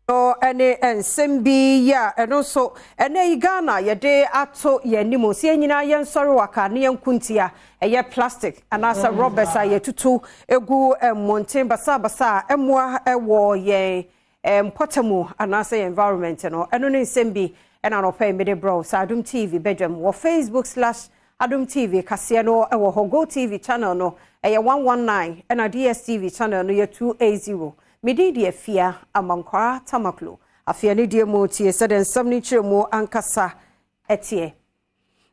No ne nsɛm bi yi a ɛno nso ɛnɛ yi Ghana yɛde ato yɛn anim sɛ yɛn nyinaa yɛnsɔre waka ne yɛn nko ntia ɛyɛ plastic anaasɛ rɔbɛs a yɛtutu egu mmɔnten basabasa a ɛmmoa wɔ yɛn mpɔtamu anaasɛ yɛn environment no. Ɛno ne nsɛm bi ɛna anɔpa yi mede brɛ wo sɛ Adom TV badwam wɔ Facebook slash Adom TV kaseɛ no wɔ hɔ, Go TV channel no ɛyɛ 119 ɛna DSTV channel no yɛ 280. Me din de Afia Amankwaa Tamaklo. Afei anidie mu tie sɛdeɛ nsɛm no nkyerɛmu ankasa teɛ.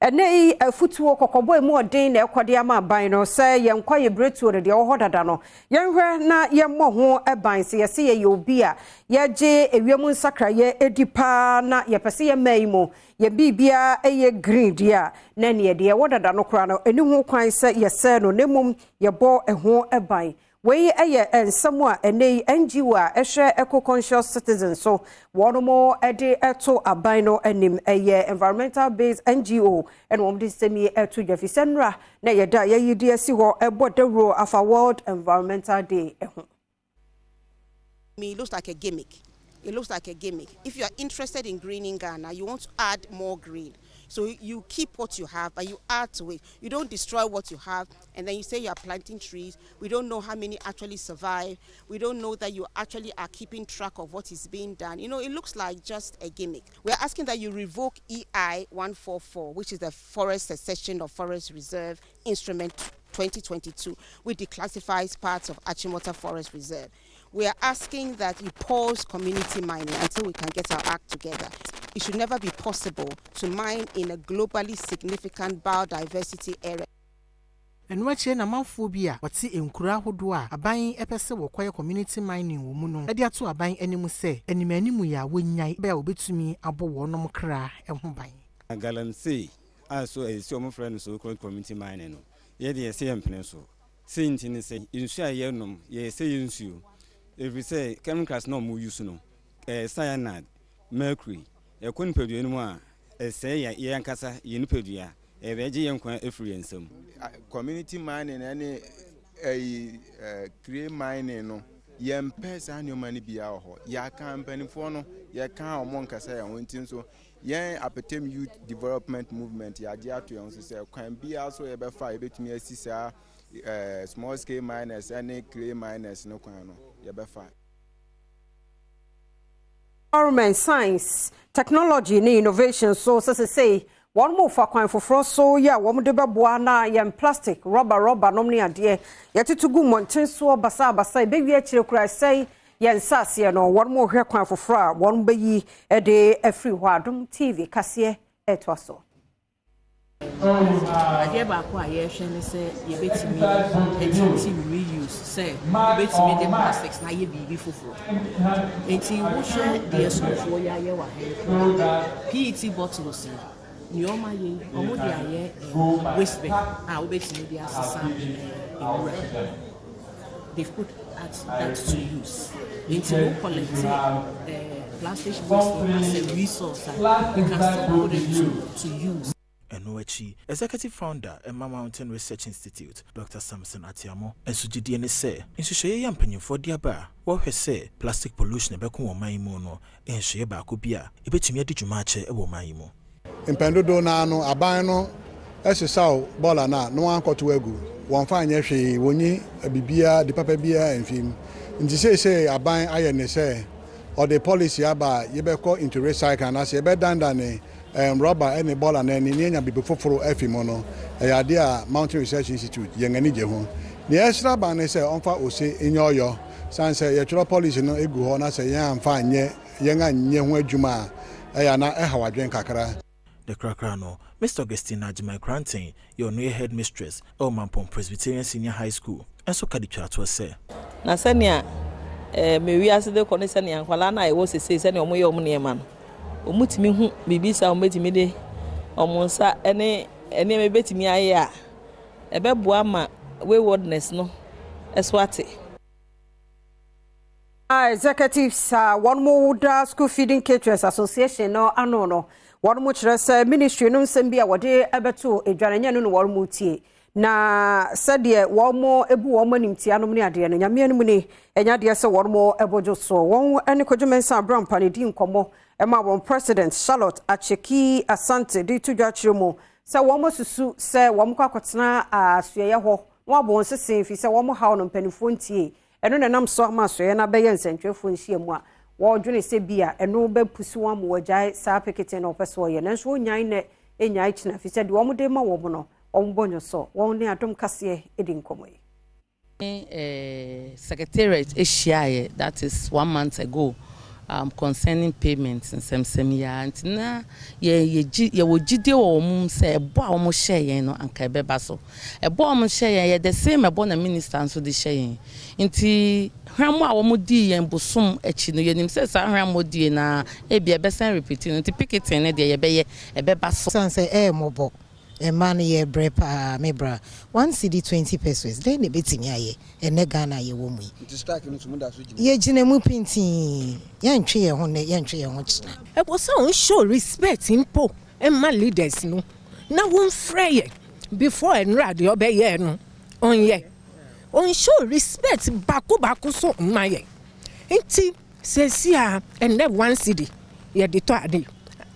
Ɛnnɛ yi afutuo kɔkɔbɔ emu ɔden na ɛkɔ de ama aban no sɛ yɛn kwaeɛ biretuo no deɛ ɛwɔ hɔ dada no yɛnhwɛ na yɛmmɔ ho ban. Sɛ yɛse yɛyɛ obi a yɛgye ewiem nsakraeɛ di paa na yɛpɛ sɛ yɛn man yi mu yɛn biribiara yɛ green deɛ a, na ɛneɛ deɛ ɛwɔ dada no koraa no ɛni ho kwan sɛ yɛsɛe no na mmom yɛbɔ ɛho ban. Wei yɛ nsɛm a ɛnnɛ yi NGO a ɛhwɛ Eco-Conscious Citizens so wɔn de to aban no anim. Ɛyɛ Environmental Based NGO na wɔn de nsɛm yi to dwa fi sɛ nnora na ɛyɛ da a yɛayi de asi hɔ bɔ dawuro afa World Environmental Day ho. Me, it looks like a gimmick. It looks like a gimmick. If you are interested in greening Ghana, you want to add more green. So you keep what you have, but you add to it. You don't destroy what you have, and then you say you are planting trees. We don't know how many actually survive. We don't know that you actually are keeping track of what is being done. You know, it looks like just a gimmick. We are asking that you revoke EI 144, which is the Forest Cessation of Forest Reserve Instrument 2022, which declassifies parts of Achimota Forest Reserve. We are asking that you pause community mining until we can get our act together. It should never be possible to mine in a globally significant biodiversity area. Ɛno akyire na amanfoɔ bi a wɔte nkuro ahodoɔ a aban pɛ sɛ wɔkɔyɛ community mining wɔ mu no de ato aban anim sɛ animanimu yi a wɔnnyae bɛ a wɔbɛtumi abɔ wɔnom kra ho ban. Na galamsey a so ɛyɛ sɛ wɔfrɛ no so called community mining no, yɛ deɛ yɛsɛ yɛmpene so. Sei nti ne sɛ, nsuo a yɛnom, yɛsɛ yɛn nsuo, ɛfiri sɛ chemicals no a wɔn use no, ɛyɛ cyanide, mercury, ɛkɔ nipadua no mu a, ɛsɛe yɛn yɛn ankasa yɛn nipadua, ɛbɛgye yɛn nkwa afiri yɛn nsam. Community mining ɛne ɛyi clay mining no, yɛmpɛ saa nneɛma no biara wɔ hɔ. Yɛaka mpanimfoɔ no, yɛka wɔn nkasa yɛn ho nti nso, yɛn Apetem Youth Development Movement yɛagye ato yɛn ho so sɛ kwan biara so yɛbɛfa a yɛbɛtumi asi saa small scale miners ne clay miners no kwan no, yɛbɛfa. Environment, Science, Technology ne Innovation so sɛ sesei wɔn refa kwan foforɔ so yɛ a wɔn de bɛboa na yɛn plastic, rɔba rɔba nom ne adeɛ yɛtoto gu mmɔnten soɔ basabasa ɛbɛwie akyire koraa ɛsɛe yɛn nsaseɛ no, wɔn rehwɛ kwan foforɔ a wɔn bɛyi de afiri hɔ. Adom TV kaseɛ ɛtoa so. Adeɛ baako a yɛrehwɛ ne sɛ yɛbɛtumi atintim reuse, sɛ wobɛtumi de plastics no ayɛ biribi foforɔ. Nti wohwɛ deɛ sukuufoɔ yi ayɛ wɔ ha yi koraa, PET bottles yi, nea wɔn ayɛ yi, wɔn de ayɛ eh, waste bin a wobɛtumi de asesa eh, nwura. They've put that, that to use. Nti wo collect eh, plastic waste no as a resource a, you can still put it to, to use. Ɛno akyi, Executive Founder ma Mountain Research Institute, Dɔkta Samson Atiamo, nso gyedie ne sɛ, nhyehyɛeɛ yi a mpanyimfoɔ de aba a wɔrehwɛ sɛ plastic pollution bɛko wɔ ɔman yi mu no yɛ nhyehyɛeɛ baako bi a ɛbɛtumi adi dwuma akyɛ wɔ ɔman yi mu. Mpɛn dodow no ara no, aban no sesaw bɔɔla no a na wɔakɔtow agu. Wɔmfa nyɛ hwee, wonnyi biribiara, ade papa biara mfi mu. Ntsi seesei aban ayɛ ne sɛ ɔde policy aba a yɛbɛkɔ into recycling anaasɛ yɛbɛdandane rɔba ne bɔɔla no ani na yɛanya biribi foforo afi mu no, ɛyɛ ade a Mountain Research Institute yɛn ani gye ho. Nea yɛsrɛ aban ne sɛ ɔmfa ose nyɛ ɔyɔ, sane sɛ yɛtwerɛ policy no gu hɔ na sɛ yɛn amfa anyɛ yɛn anyɛ ho adwuma a, ɛyɛ a na ɛhaw adwene kakra. Ne korakora no, Mister Augustine Agyemang Koranteng yɛ ɔno yɛ Headmistress wɔ Mampong Presbyterian Senior High School nso ka de twaa toɔ sɛ. Na sɛnea eh, me wiase de kɔ ne sɛnea nkwadaa no a ɛwɔ sesei sɛnea wɔyɛ wɔn nneɛma no, wɔtumi hu biribi saa a wɔbɛtumi de wɔn nsa ne nneɛma bɛtumi ayɛ a ɛbɛboa ma waywardness no so ate. Executives a wɔn da School Feeding Caterers Association no ano no, wɔn kyerɛ sɛ ministry no nsɛm bi a wɔde bɛto edwa no nyɛ no na wɔn tie. Na sɛdeɛ wɔn bu wɔn animtia nom ne adeɛ no, Nyame anim ni, ɛnyɛ adeɛ sɛ wɔn bɔ dwo soɔ. Wɔn ne Kwadwo Mensah Abrampah na ɛdii nkɔmmɔ maa wɔn President Charlotte Akyeki Asante de to dwa kyerɛ mu sɛ wɔn asusu sɛ wɔn kɔ akɔtena asoɛeɛ hɔ na wɔabɔ wɔn sese ɛfiri sɛ wɔn haw no mpanimfoɔ ntie. Ɛno na ɛnam so ama asoɛeɛ no abɛyɛ nsɛntwerɛfoɔ nhyiamu a wɔredwene sɛ bi a ɛno bɛpusu wɔn ama wɔagyae saa pekete no a wɔpɛ sɛ wɔyɛ. Nanso wɔnnyae nnɛ, nnyae kyena ɛfiri sɛ deɛ wɔde rema wɔn no, wɔn bɔ nwosɔ. Wɔn ne Adom Kaseɛ di nkɔmmɔ yi. Ne secretariat hyiaeɛ that is one month ago um, concerning payment nsɛmsɛm yi ara nti na yɛ yɛgye yɛwɔ gyidie wɔ wɔn mu sɛ ɛbɔ a wɔn hyɛɛ yɛn no anka ɛbɛba so. Ɛbɔ a wɔn hyɛɛ yɛn yɛ the same ɛbɔ na minister nso de hyɛ yɛn nti hwammɔ a wɔn dii yɛn bosom akyi no yɛnim sɛ saa hwammɔ die no ara ebia ɛbɛsan repeat no nti picketing no deɛ yɛbɛyɛ ɛbɛba so. Ɛsiane sɛ ɛyɛ mmɔbɔ Mmaa no yɛ brɛ paa me bra. One cedi 20 pesewas dɛn na ɛbɛtumi ayɛ ɛnnɛ Ghana a yɛwɔ mu yi? Nti strike no nso mo da so gyina mu? Yɛgyina mu pintinn. Yɛntwe yɛn ho nnɛ, yɛntwe yɛn ho kyena. Ɛwɔ sɛ wo show respect mpo ma leaders no na wo nfrɛ yɛn before ɛnora deɛ ɔbɛyɛɛ no ɔnyɛ. Ɔn show respect baako baako so mma yɛn nti Seesei a ɛnnɛ one cedi yɛde tɔ ade,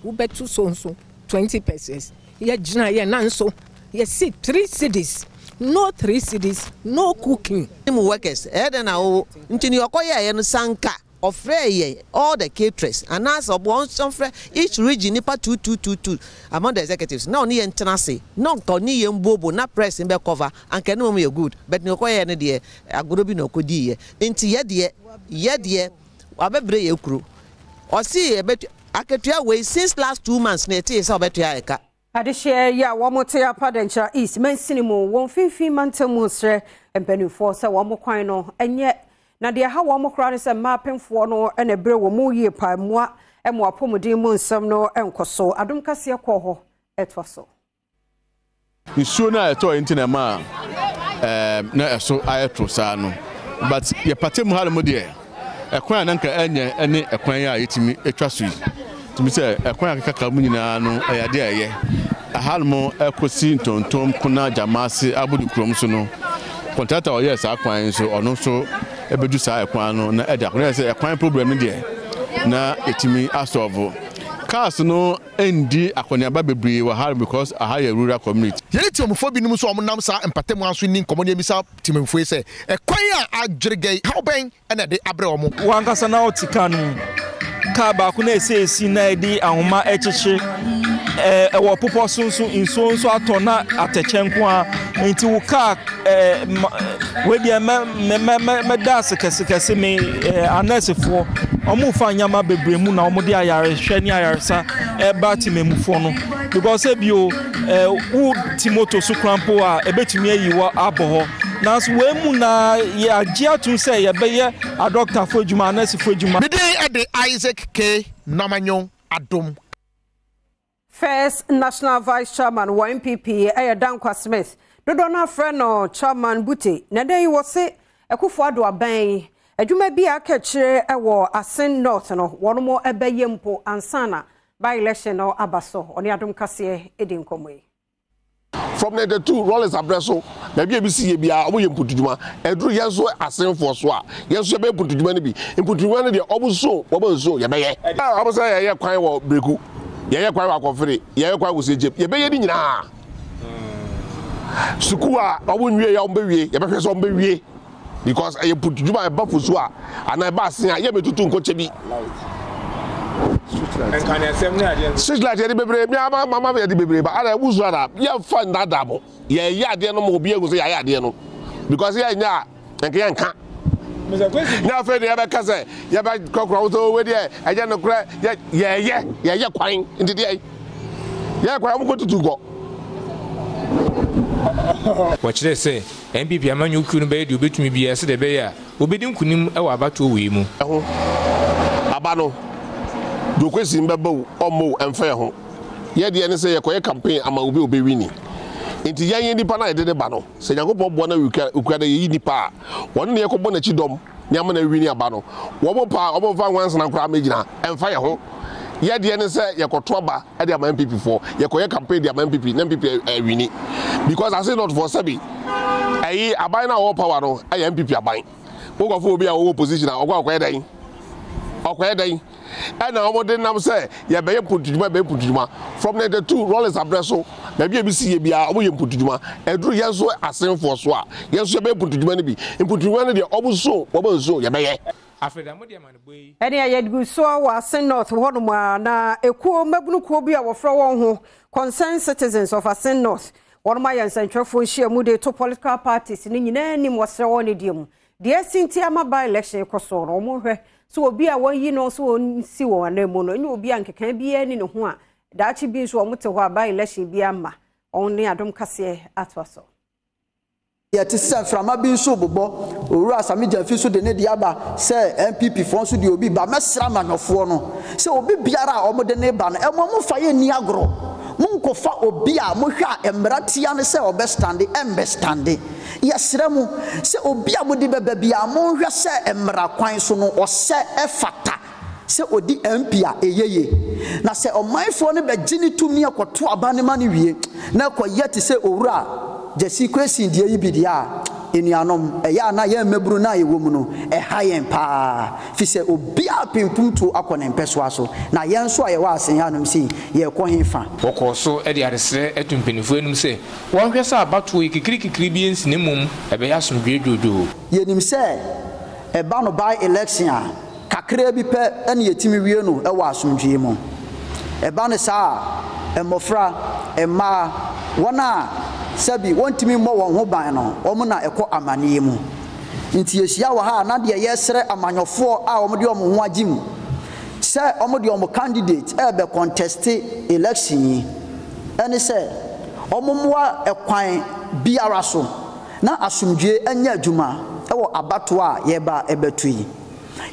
wobɛto so nso 20 pesewas. Yɛgyina yɛn nan so, yɛse 3 cedis, no 3 cedis, no cooking. Mu workers ɛyɛ dɛn na wo nti nea ɔkɔyɛeɛ no sɛ anka ɔfrɛɛ yɛn all the caterers anaasɛ ɔbɔ ɔmfrɛ each region nipa two two two two among the executives na ɔne yɛn ntena ase na ɔnka ɔne yɛn mbobo na press no bɛ cover anka ɛno mmom yɛ good but nea ɔkɔyɛɛ no deɛ agorɔ bi na ɔkɔdiiɛ nti yɛ deɛ yɛ deɛ wabɛbrɛ yɛ kuro ɔse yɛbɛtua akatua wei since last 2 months na yɛtee sɛ ɔbɛtua ɛka. Adehyeɛ yi a wɔte Upper Denkyira East mansini mu wɔ mfimfini mantam mu srɛ mpanimfoɔ sɛ wɔn kwan no nyɛ na deɛ ɛha wɔn koraa ne sɛ mmaa apemfoɔ no na ɛbrɛ wɔn mu yie paa mmoa ma apɔmuden mu nsɛm no nkɔ so. Adom Kaseɛ kɔɔ hɔ ɛtoa so. Nsuo no a ɛtɔeɛ nti na ɛmaa ɛɛm na ɛso ayɛ toro saa no. But yɛpata mu hanom deɛ, ɛkwan a na nka ɛnyɛ ɛne ɛkwan a yɛtumi atwa so yi. Tumi sɛ ɛkwan a akekaka mu nyinaa no ɛyɛ adeɛ a ɛyɛ. Ɛhanom ɛkɔsi Ntontom, Kona, Gyamase, Abodu kurom so no, kɔntrata a ɔyɛɛ saa kwan yi nso ɔno nso ɛbɛdu saa ɛkwan no na ɛde akɔ. Na ɛyɛ sɛ ɛkwan problem no deɛ na yɛtumi asɔlvo. Cars no Ɛndi akɔneaba bebree wɔ ha because aha yɛ rural community. Yɛne Temamufoɔ binom nso a wɔnam saa mpatamu ara so nni nkɔmmɔ na yɛmmisa Temamufoɔ yi sɛ, ɛkwan a adwerega yi, haw bɛn na ɛde abrɛ wɔn? Wo ankasa na wote kaa no mu. Kaa baako na ɛsɛ esi na ɛde ahoma ɛkyekye. Ɛwɔ popɔ so nso nsuo nso atɔ na atɛkyɛ nko ara. Nti wo kaa ɛɛ wei deɛ mɛ mɛ mɛ mɛda ase kɛse kɛse me ɛɛ anɛɛsefoɔ. Wɔn fa nneɛma bebree mu na wɔn de ayarehwɛ ne ayaresa ɛba temamufoɔ no because ebi o ɛɛ wo te moto so koraa mpo a ebetumi ayi wɔ abɔ hɔ. Nanso wei mu na yɛagye atum sɛ yɛbɛyɛ adɔktafo adwuma, anɛsefo adwuma. Me din de Isaac K. Namanyo Adom. First National Vice Chairman wɔ NPP yɛ Dankwa Smith. Dodoɔ no ara frɛ no Chairman Bute. Na ɛnnɛ yi wɔse Akufo-Addo aban yi, adwuma bi a aka akyire wɔ Asin North no, wɔnom bɛyɛ mpo ansa na by-election no aba so. Ɔne Adom Kaseɛ di nkɔmmɔ yi. From 92 Rawlings abrɛ so baabi a ebi si yɛ biara wɔn yɛ mpuntudwuma. Ɛduru yɛn nso asenfoɔ so a yɛn nso yɛbɛyɛ mpuntudwuma no bi. Mpuntudwuma no deɛ wɔn nso wɔn nso yɛbɛyɛ. Wɔn sɛ yɛyɛ kwan wɔ Bereku, yɛyɛ kwan wɔ Akɔmfere, yɛyɛ kwan wɔ Segyem, yɛbɛyɛ ne nyinaa. Sukuu a wɔn nwie yɛ wɔn bɛwie, yɛbɛhwɛ sɛ wɔn bɛwie. Because ɛyɛ mpuntudwuma a ɛba fosu a anaa ɛba asen a yɛ metutu nkɔkyɛ bi. Street light yɛde bebree mi ama mama yɛde bebree ba ana ɛmu soro ana yɛmfa nnaadaa mo yɛyɛ adeɛ no ma obi ehu sɛ yɛayɛ adeɛ no because yɛnyɛ a nka yɛnka nyɛ afei de yɛbɛka sɛ yɛbɛkɔkora wo sɛ owe deɛ ɛnyɛ nokorɛ yɛyɛ yɛyɛ kwan nti deɛ yɛyɛ kwan wɔn kɔ tutu kɔ. Wɔkyerɛɛ sɛ NPP amanyɔkuo no bɛyɛ deɛ wɔbɛtumi biara sɛdeɛ ɛbɛyɛ a wɔbɛdi nkunim wɔ abatoɔ wei mu. Ho aba no, deɛ ɔkɔsi no bɛba o, ɔmmɔ o, ɛmfa yɛn ho. Yɛn deɛ ne sɛ yɛkɔyɛ campaign ama obi a ɔbɛwini. Nti yɛn yɛn nipa no a yɛde no ba no, sɛ Nyankopɔn boa na Wukuada yɛyi nipa a, wɔne no yɛkɔbɔ n'akyi dɔm na ama no awini aba no. Wɔn pɛ a, wɔmfa nwansena koraa mmɛgyina, ɛmfa yɛn ho. Yɛ deɛ ne sɛ yɛkɔto aba de ama NPP foɔ, yɛkɔyɛ campaign de ama NPP na NPP awini. Because Assin North foɔ sɛbi ɛyi aban no a ɔwɔ power no ɛyɛ NPP aban. Wokɔfo obi a ɔwɔ opposition a ɔkɔ akɔyɛ dɛn? Ɔkɔyɛ dɛn? Ɛna wɔn de nam sɛ yɛbɛyɛ mpuntudwuma yɛbɛyɛ mpuntudwuma from 92 Rawlings abrɛ so baabi a ebi si yɛ biara wɔn yɛ mpuntudwuma ɛduru yɛn nso asenfoɔ so a yɛn nso yɛbɛyɛ mpuntudwuma no bi mpuntudwuma no deɛ wɔn nso wɔn nso yɛbɛyɛ. Afei da mode amanebɔ yi. Ɛnea yɛgu soɔ wɔ Asin North hɔnom a, na ekuo mmabunu kuo bi a wɔfrɛ wɔn ho Concerned Citizens of Asin North, wɔnom ayɛ nsɛntwerɛfoɔ nhyiamu de reto political parties no nyinaa anim wɔsrɛ wɔn anidie mu. Deɛ asi nti ama by-election rekɔ soɔ no, wɔnhwɛ sɛ obi a wɔayi no sɛ ɔnsi wɔn ananmu no, ɛnyɛ obi a nkekae biara nni ne ho a daakye bi nso wɔte hɔ a by-election biara mma. Wɔn ne Adom Kaseɛ atoa so. Yɛte sɛ mframa bi nso rebobɔ. Owura Sammy Gyamfi nso de ne deɛ aba sɛ NPP foɔ nso deɛ obi ba. Mɛsrɛ amanyɔfoɔ no sɛ obi biara a wɔde no reba no, ɛmma momfa yɛn nni agorɔ. Monkɔfa obi a mohwɛ a mmara tia no sɛ ɔbɛstande, ɛmmɛstande. Yɛsrɛ mo sɛ obi a mode bɛba biara, monhwɛ sɛ mmara kwan so no ɔsɛ, ɛfata. Sɛ ɔdi MP a, ɛyɛ ye. Na sɛ ɔmanfoɔ no bɛgye no tom ne ɛkɔto aba no ma no wie, na ɛkɔyɛ te sɛ Owura Gyasi Quayson deɛ yi bi deɛ a, anuanom, ɛyɛ a na yɛn mmabunu no a yɛwɔ mu no, ɛha yɛn pa ara, firi sɛ obiara pɛ mpuntuo akɔ ne mpɛsoa so, na yɛn nso a yɛwɔ asen hanom sei, yɛrekɔ he fa? Wɔkɔɔ so de adesrɛ to mpanyimfo anim sɛ wɔnhwɛ sɛ abatoɔ yi kikirikikiri bi nsi na mmom ɛbɛyɛ asomdwoe dwoodwoo. Yɛnim sɛ ɛba no by election a, Kakraa bi pɛ na yetumi wie no wɔ asomdwoe mu. Ɛba no saa a, mmofra, mmaa, wɔn a sɛbe wontumi mmɔ wɔn ho ban no, wɔn na ɛkɔ amanneɛ mu. Nti yehyia wɔ ha a, na deɛ yɛresrɛ amanyɔfoɔ a wɔde wɔn ho agye mu sɛ wɔde wɔn candidate rebɛ conteste election yi ne sɛ wɔmmoa kwan biara so na asomdwoe nyɛ adwuma wɔ abatoɔ a yɛreba abɛto yi.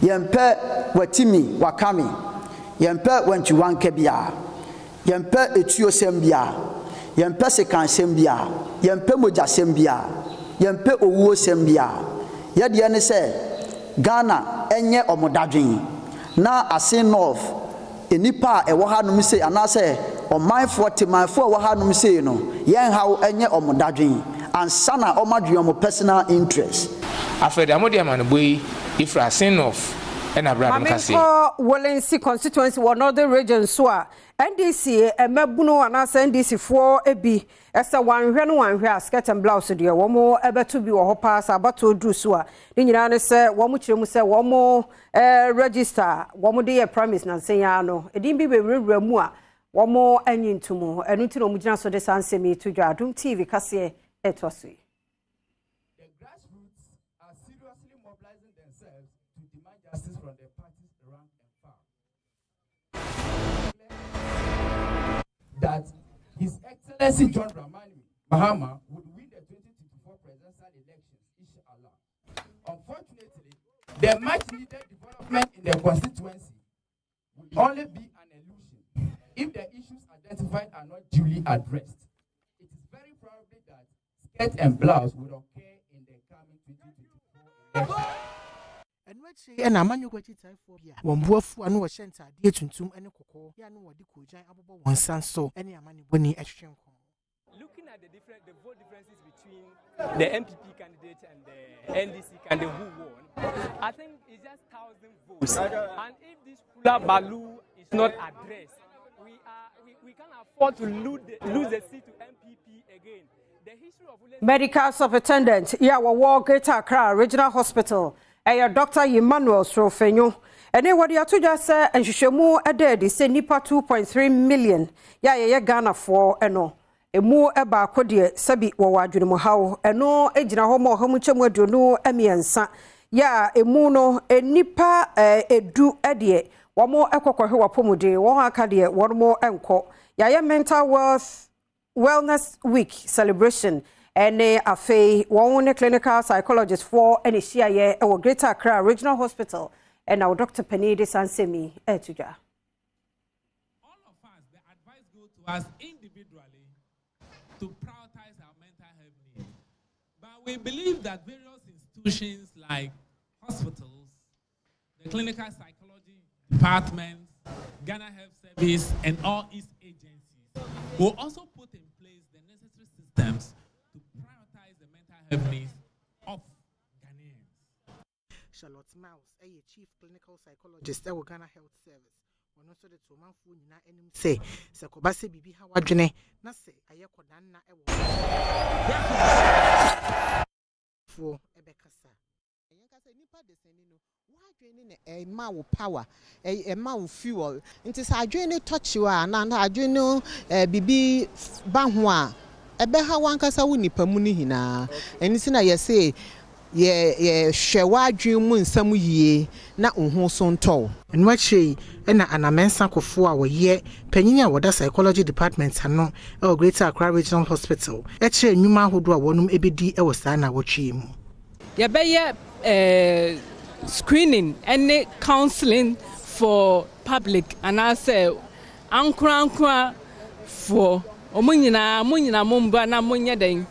Yɛmpɛ watimi wakame, yɛmpɛ wantwiwanka biara, yɛmpɛ etuosɛm biara, yɛmpɛ sekansɛm biara, yɛmpɛ mogyasɛm biara, yɛmpɛ owuosɛm biara. Yɛdeɛ ne sɛ Ghana nyɛ ɔmo dadwen na Asin North Nnipa a ɛwɔ hanom sei, anaasɛ ɔmanfoɔ, temanfoɔ a ɛwɔ hanom sei no, yɛn haw nyɛ wɔn dadwen ansa na wɔn adwene wɔn personal interest. Afei deɛ mode amanebɔ yi de firi Asin North na berɛ Ma adom kaseɛ. menkɔ Wolensi constituency wɔ Northern Region so a NDC mmabunu anaasɛ NDC foɔ bi sɛ wanhwɛ no wanhwɛ a skirt and blouse deɛ wɔn bɛto bi wɔ hɔ paa sɛ abatoɔ duru so a ne nyinaa ne sɛ wɔn kyerɛ mu sɛ wɔn register a wɔn de yɛ primaries nansa yi ara no edin bi bɛwurawura mu a wɔn anyi ntomu ɛno nti na wɔn gyina so de saa nsɛm yi to dwa Adom TV kaseɛ ɛtoa so yi. The grassroots are seriously mobilizing themselves to demand justice from the party's rank and file. That His Excellency John Dramani Mahama would win the 2024 presidential elections, inshallah. Unfortunately, the much needed development in the constituency will only be an illusion if the issues identified are not duly addressed. It is very probable that skirt and blouse will occur in the coming 2024 election. Ɛno akyiri na amanyɔkuo akyitaefoɔ bi a wɔn bo afu a na wɔhyɛ ntaadeɛ tuntum ne kɔkɔɔ yɛ a na wɔde koogyan abobɔ wɔn nsa nso ne amanebɔni twetwe nkɔmmɔ. Looking at the different the vote differences between the NPP candidate and the NDC candidate who won, I think it's just 1,000 votes. And if this hullabaloo is not addressed, we are we, we can't afford to lose the, lose the seat to NPP again. The history of Medical Superintendent yi a wɔwɔ Greater Accra Regional Hospital ɛyɛ Dr. Emmanuel Sorofenyo ɛne wɔde ato dwa sɛ nhwehwɛmu da adi sɛ nnipa 2.3 million yɛ a yɛyɛ Ghanafoɔ ɛno emu baako deɛ sɛbi wɔwɔ adwenemuhaw ɛno gyina hɔ ma ɔha mu nkyɛmu 23 yɛ a emu no nnipa edu deɛ wɔn kɔkɔhwɛ wɔn apɔmuden wɔn aka deɛ wɔn nkɔ yɛayɛ mental wealth Wellness Week celebration ne afei wɔn ne clinical psychologist foɔ na ɛhyiaeɛ wɔ Greater Accra Regional Hospital na wo doctor panin de saa nsɛm yi ɛreto dwa. All of us, the advice goes to us individually to prioritize our mental health needs. But we believe that various institutions like hospitals, the clinical psychology departments, Ghana Health Service and all its agencies will also put in place the necessary systems to prioritize the mental health needs of Ghanaians. Charlotte Miles yɛ Chief Clinical Psychologist wɔ Ghana Health Service. Ɔno nso de too ɔmanfoɔ nyinaa anim sɛ, sɛ ɛkɔba sɛ biribi ha w'adwene na sɛ ayɛ kɔdanna wɔ foɔ bɛkasa. Yɛn kasa nipa desani no w'adwene no na ɛma wo power, ɛma wo fuel. Nti sɛ adwene no tɔ kyew a anaa adwene no biribi ba ho a, ɛbɛha w'ankasa wo nipa mu no nyinaa. Ɛno nti na yɛse yɛ yɛ hwɛ w'adwene mu nsɛm yie na wo ho so ntɔ wo. Ɛno akyire yi na Anna Mensah Kofoɔ a ɔyɛ panyin a wɔda Psychology Department ano wɔ Greater Accra Regional Hospital kyerɛɛ nnwuma ahodoɔ a wɔnom bɛdi wɔ saa nnawɔtwe yi mu. Yɛbɛyɛ screening ne counselling for public anaasɛ ankorankora foɔ wɔn nyinaa mo nyinaa mo mbra na mo nyɛ dɛn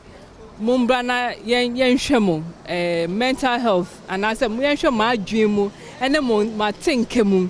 mo mbra na yɛn yɛnhwɛ mo mental health anaasɛ yɛnhwɛ mo adwene mu ne mo mo atenka mu.